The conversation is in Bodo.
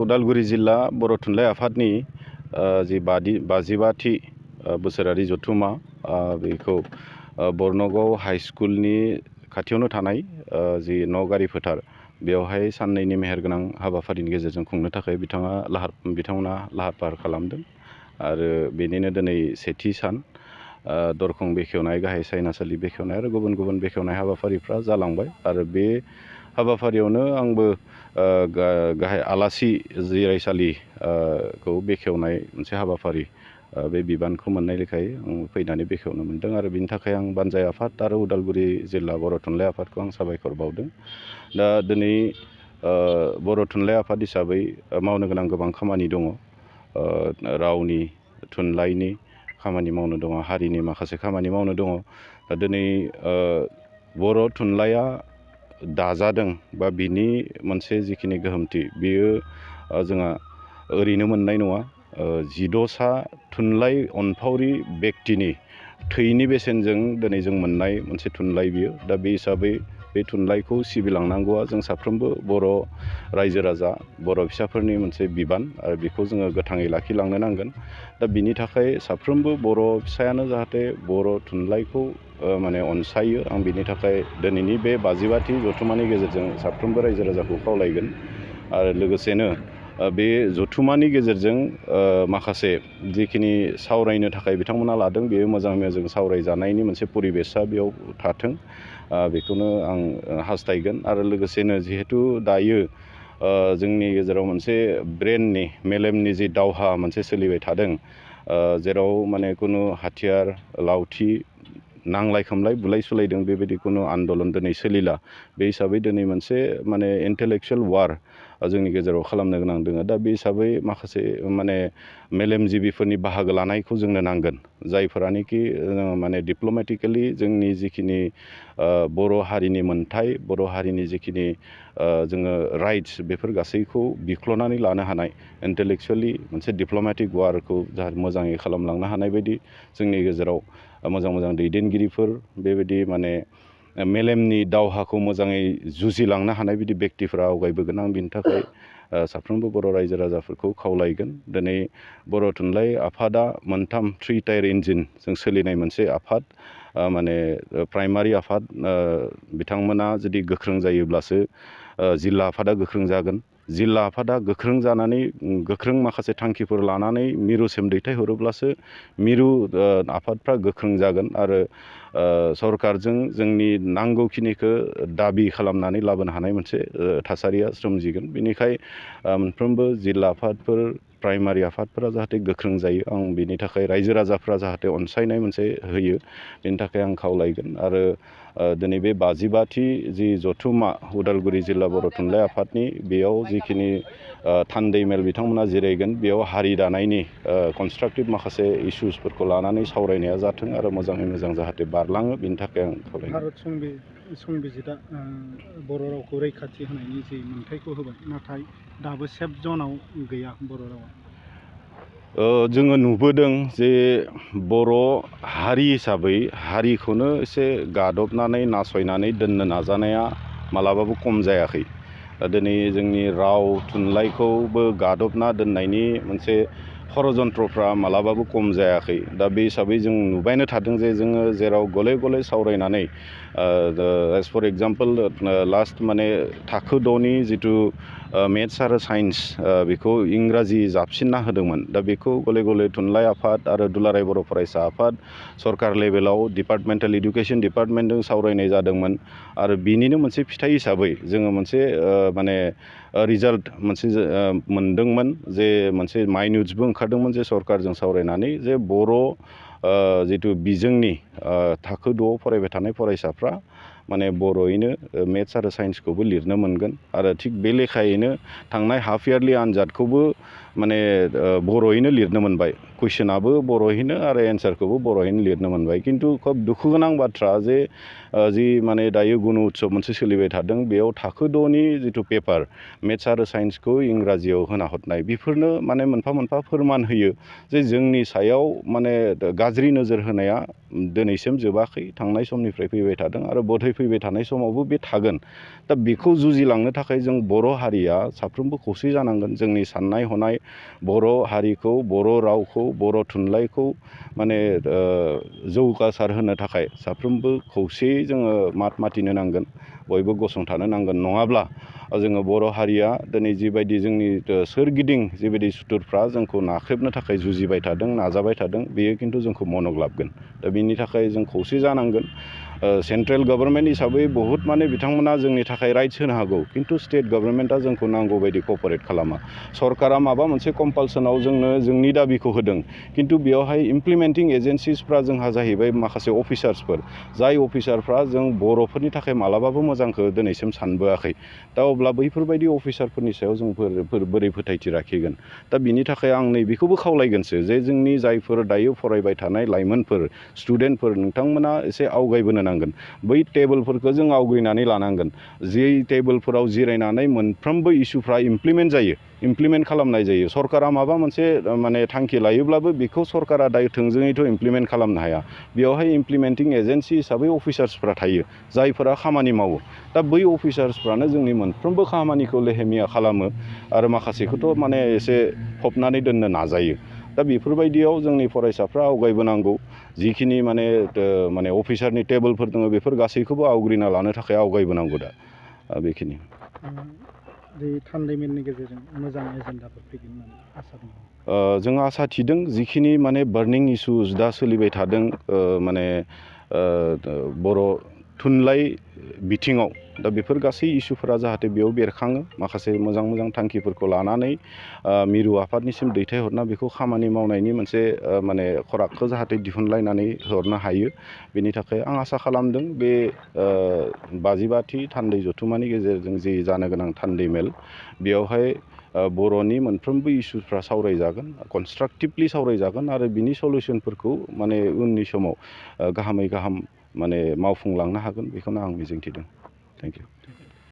उदालगुरि जिल्ला बर' थुनलाइ आफादनि जि 52थि बोसोरारि जथुम्मा बेखौ बरनगाव हाइ स्कुलनि खाथियावनो थानाय जि नगारि फोथार बेवहाय साननैनि मेहेरगोनां हाबाफारिनि गेजेरजों खुंनो थाखाय बिथांमोना लाहार फाहार खालामदों आरो बेनिनो दिनै सेथि सान दरखं बेखेवनाय गाहाय सायनासालि बेखेवनाय आरो गुबुन गुबुन बेखेवनाय हाबाफारिफ्रा जालांबाय आरो बे हाबाफारियावनो आंबो गाहाय आलासि जिरायसालि खौ बेखेवनाय मोनसे हाबाफारि बे बिबानखौ मोननाय लेखायै आं फैनानै बेखेवनो मोनदों आरो बिनि थाखाय आं बानजाय आफाद आरो उदालगुरि जिल्ला बर' थुनलाइ आफादखौ आं साबायखर बावदों। दा दिनै बर' थुनलाइ आफाद हिसाबै मावनो गोनां गोबां खामानि दङ। रावनि थुनलाइनि खामानि मावनो दङ, हारिनि माखासे खामानि मावनो दङ। दा दिनै बर' थुनलाइया दाजादों बा बिनि मोनसे जिखिनि गोहोमथि बियो जोंहा ओरैनो मोननाय नङा। 16सा थुनलाइ अनफावरि बेक्तिनि थैनि बेसेनजों दिनै जों मोननाय मोनसे थुनलाइ बियो। दा बे हिसाबै बे थुनलाइखौ सिबिलांनांगौआ जों साफ्रोमबो बर' रायजो राजा बर' फिसाफोरनि मोनसे बिबान आरो बेखौ जोङो गोथाङै लाखिलांनो नांगोन। दा बिनि थाखाय साफ्रोमबो बर' फिसायानो जाहाथे बर' थुनलाइखौ माने अनसायो, आं बिनि थाखाय दिनैनि बे 52थि जथुम्मानि गेजेरजों साफ्रोमबो रायजो राजाखौ खावलायगोन। आरो लोगोसेनो बे जथुम्मानि गेजेरजों माखासे जिखिनि सावरायनो थाखाय बिथांमोना लादों बेयो मोजाङै मोजां सावरायजानायनि मोनसे परिबेसआ बेयाव थाथों, बेखौनो आं हास्थायगोन। आरो लोगोसेनो जिहेथु दायो जोंनि गेजेराव मोनसे ब्रेननि मेलेमनि जि दावहा मोनसे सोलिबाय थादों, जेराव माने खुनु हाथियार लावथि नांलाय खोमलाय बुलाय सुलायदों बेबायदि खुनु आन्दलन दिनै सोलिला। बे हिसाबै दिनै मोनसे माने इन्टेलेक्सुवेल वार जोंनि गेजेराव खालामनो गोनां दङ। दा बे हिसाबै माखासे माने मेलेमजिबिफोरनि बाहागो लानायखौ जोंनो नांगोन, जायफोरानोखि माने डिप्ल'मेटिकेलि जोंनि जिखिनि बर' हारिनि मोन्थाय, बर' हारिनि जिखिनि जोङो राइट्स बेफोर गासैखौ बिख्ल'नानै लानो हानाय इन्टेलेक्सुवेलि मोनसे डिप्ल'मेटिक वारखौ जाहाथे मोजाङै खालामलांनो हानाय बायदि जोंनि गेजेराव मोजां मोजां दैदेनगिरिफोर बेबायदि माने मेलेमनि दावहाखौ मोजाङै जुजिलांनो हानाय बिदि बेक्तिफोरा आवगायबोगोन। आं बिनि थाखाय साफ्रोमबो बर' रायजो राजाफोरखौ खावलायगोन। दिनै बर' थुनलाइ आफादा मोनथाम 3 टायार इन्जिनजों सोलिनाय मोनसे आफाद, माने प्राइमारि आफाद बिथांमोना जुदि गोख्रों जायोब्लासो जिल्ला आफादा गोख्रों जागोन। जिल्ला आफादा गोख्रों जानानै गोख्रों माखासे थांखिफोर लानानै मिरुसिम दैथायहरोब्लासो मिरु आफादफ्रा गोख्रों जागोन आरो सरकारजों जोंनि नांगौखिनिखौ दाबि खालामनानै लाबोनो हानाय मोनसे थासारिया सोमजिगोन। बेनिखाय मोनफ्रोमबो जिल्ला आफादफोर, प्राइमारि आफादफोरा जाहाथे गोख्रों जायो, आं बिनि थाखाय रायजो राजाफ्रा जाहाथे अनसायनाय मोनसे होयो, बेनि थाखाय आं खावलायगोन। आरो दिनै बे 52थि जि जथुम्मा उदालगुरि जिल्ला बर' थुनलाइ आफादनि, बेयाव जिखिनि थान्दै मेल बिथांमोना जिरायगोन, बेयाव हारि दानायनि कनस्ट्राक्टिभ माखासे इस्युसफोरखौ लानानै सावरायनाया जाथों आरो मोजाङै मोजां जाहाथे बारलाङो, बेनि थाखाय आं खावलायगोन। भारत संबिजितआ बर' रावखौ रैखाथि होनायनि जि मोन्थायखौ होबाय, नाथाय दाबो सेफ जनाव गैया बर' रावा। जोङो नुबोदों जे बर' हारि हिसाबै हारिखौनो एसे गादबनानै नासयनानै दोननो नाजानाया मालाबाबो खम जायाखै। दिनै जोंनि राव थुनलाइखौबो गादबना दोननायनि मोनसे षड़जन्त्रफ्रा मालाबाबो खम जायाखै। दा बे हिसाबै जों नुबायनो थादों जे जोङो जेराव गले गले सावरायनानै एज फर एग्जाम्पल लास्ट माने थाखो 6नि जिथु मेथ्स आरो साइन्स बेखौ इंराजि जाबसिनना होदोंमोन। दा बेखौ गले गले थुनलाइ आफाद आरो दुलाराय बर' फरायसा आफाद सरकार लेभेलाव डिपार्टमेन्टेल इडुकेसन डिपार्टमेन्टजों सावरायनाय जादोंमोन आरो बिनिनो मोनसे फिथाइ हिसाबै जोङो मोनसे माने रिजाल्ट मोनसे मोनदोंमोन, जे मोनसे माइन्युट्सबो ओंखारदोंमोन जे सरकारजों सावरायनानै जे बर' जिथु बिजोंनि थाखो 6आव फरायबाय थानाय फरायसाफ्रा माने बर'यैनो मेथ्स आरो साइन्सखौबो लिरनो मोनगोन आरो थिग बे लेखायैनो थांनाय हाफ इयारलि आनजादखौबो माने बर'यैनो लिरनो मोनबाय। कुइसनाबो बर'यैनो आरो एन्सारखौबो बर'यैनो लिरनो मोनबाय खिन्थु खोब दुखु गोनां बाथ्रा जे जि माने दायो गुन उत्सव मोनसे सोलिबाय थादों बेयाव थाखो 6नि जिथु पेपार मेथ्स आरो साइन्सखौ इंराजियाव होना हरनाय बेफोरनो माने मोनफा मोनफा फोरमान होयो जे जोंनि सायाव माने गाज्रि नोजोर होनाया दिनैसिम जोबाखै थांनाय समनिफ्राय फैबाय थादों आरो बधै फैबाय थानाय समावबो बे थागोन दा बेखौ जुजिलांनो थाखाय जों बर' हारिया साफ्रोमबो खौसे जानांगोन जोंनि साननाय हनाय बर' हारिखौ बर' रावखौ बर' थुनलाइखौ माने जौगासार होनो थाखाय साफ्रोमबो खौसेयै जोङो मात मातिनो नांगोन बयबो गसंथानो नांगोन नङाब्ला जोङो बर' हारिया दिनै जिबायदि जोंनि सोरगिदिं जिबायदि सुथुरफ्रा जोंखौ नाख्रेबनो थाखाय जुजिबाय थादों नाजाबाय थादों बेयो खिन्थु जोंखौ मनक लाबगोन दा बिनि थाखाय जों खौसे जानांगोन सेन्ट्रेल गभर्नमेन्ट हिसाबै बहुत माने बिथांमोना जोंनि थाखाय राइट्स होनो हागौ खिन्थु स्टेट गभर्नमेन्टआ जोंखौ नांगौ बायदि कपारेट खालामा सरकारा माबा मोनसे कम्पालसनाव जोंनो जोंनि दाबिखौ होदों खिन्थु बेयावहाय इमप्लिमेन्टिं एजेन्सिसफ्रा जोंहा जाहैबाय माखासे अफिसार्सफोर जाय अफिसारफ्रा जों बर'फोरनि थाखाय मालाबाबो मोजांखौ दिनैसिम सानबोआखै दा अब्ला बैफोरबायदि अफिसारफोरनि सायाव जों बोरै फोथायथि लाखिगोन दा बिनि थाखाय आं नैबेखौबो खावलायगोनसो जे जोंनि जायफोर दायो फरायबाय थानाय लाइमोनफोर स्टुडेन्टफोर नोंथांमोना एसे आवगायबोनो नांगोन बै टेबोलफोरखौ जों आवग्रिनानै लानांगोन जि टेबोलफोराव जिरायनानै मोनफ्रोमबो इस्युफ्रा इमप्लिमेन्ट खालामनाय जायो सरकारा माबा मोनसे माने थांखि लायोब्लाबो बेखौ सरकारा दायो थोंजोङैथ' इमप्लिमेन्ट खालामनो हाया बेवहाय इमप्लिमेन्टिं एजेन्सि हिसाबै अफिसार्सफ्रा थायो जायफोरा खामानि मावो दा बै अफिसार्सफ्रानो जोंनि मोनफ्रोमबो खामानिखौ लेहेमिया खालामो आरो माखासेखौथ' माने एसे फबनानै दोननो नाजायो दा बेफोरबायदियाव जोंनि फरायसाफ्रा आवगायबोनांगौ जिखिनि माने अफिसारनि टेबोलफोर दङ बेफोर गासैखौबो आवग्रिना लानो थाखाय आवगायबोनांगौ दा बेखिनि बे थान्दैमेलनि गेजेरजों मोजां एजेन्डाफोर फैगोन होननानै आसा दङ जों आसा थिदों जिखिनि माने बार्निं इस्युज दा सोलिबाय थादों माने बर' थुनलाइ बिथिङाव दा बेफोर गासै इस्युफोरा जाहाथे बेयाव बेरखाङो माखासे मोजां थांखिफोरखौ लानानै मिरु आफादनिसिम दैथायहरना बेखौ खामानि मावनायनि मोनसे माने खरागखौ जाहाथे दिहुनलायनानै हरनो हायो बेनि थाखाय आं आसा खालामदों बे 55थि थान्दै जथुम्मानि गेजेरजों जि जानो गोनां थान्दै मेल बेयावहाय बर'नि मोनफ्रोमबो इस्युफ्रा सावरायजागोन कनस्ट्राक्टिभलि सावरायजागोन आरो बिनि सलिउसनफोरखौ माने उननि समाव गाहामै गाहाम माने मावफुंलांनो हागोन बेखौनो आं मिजिंथिदों थेंक इउ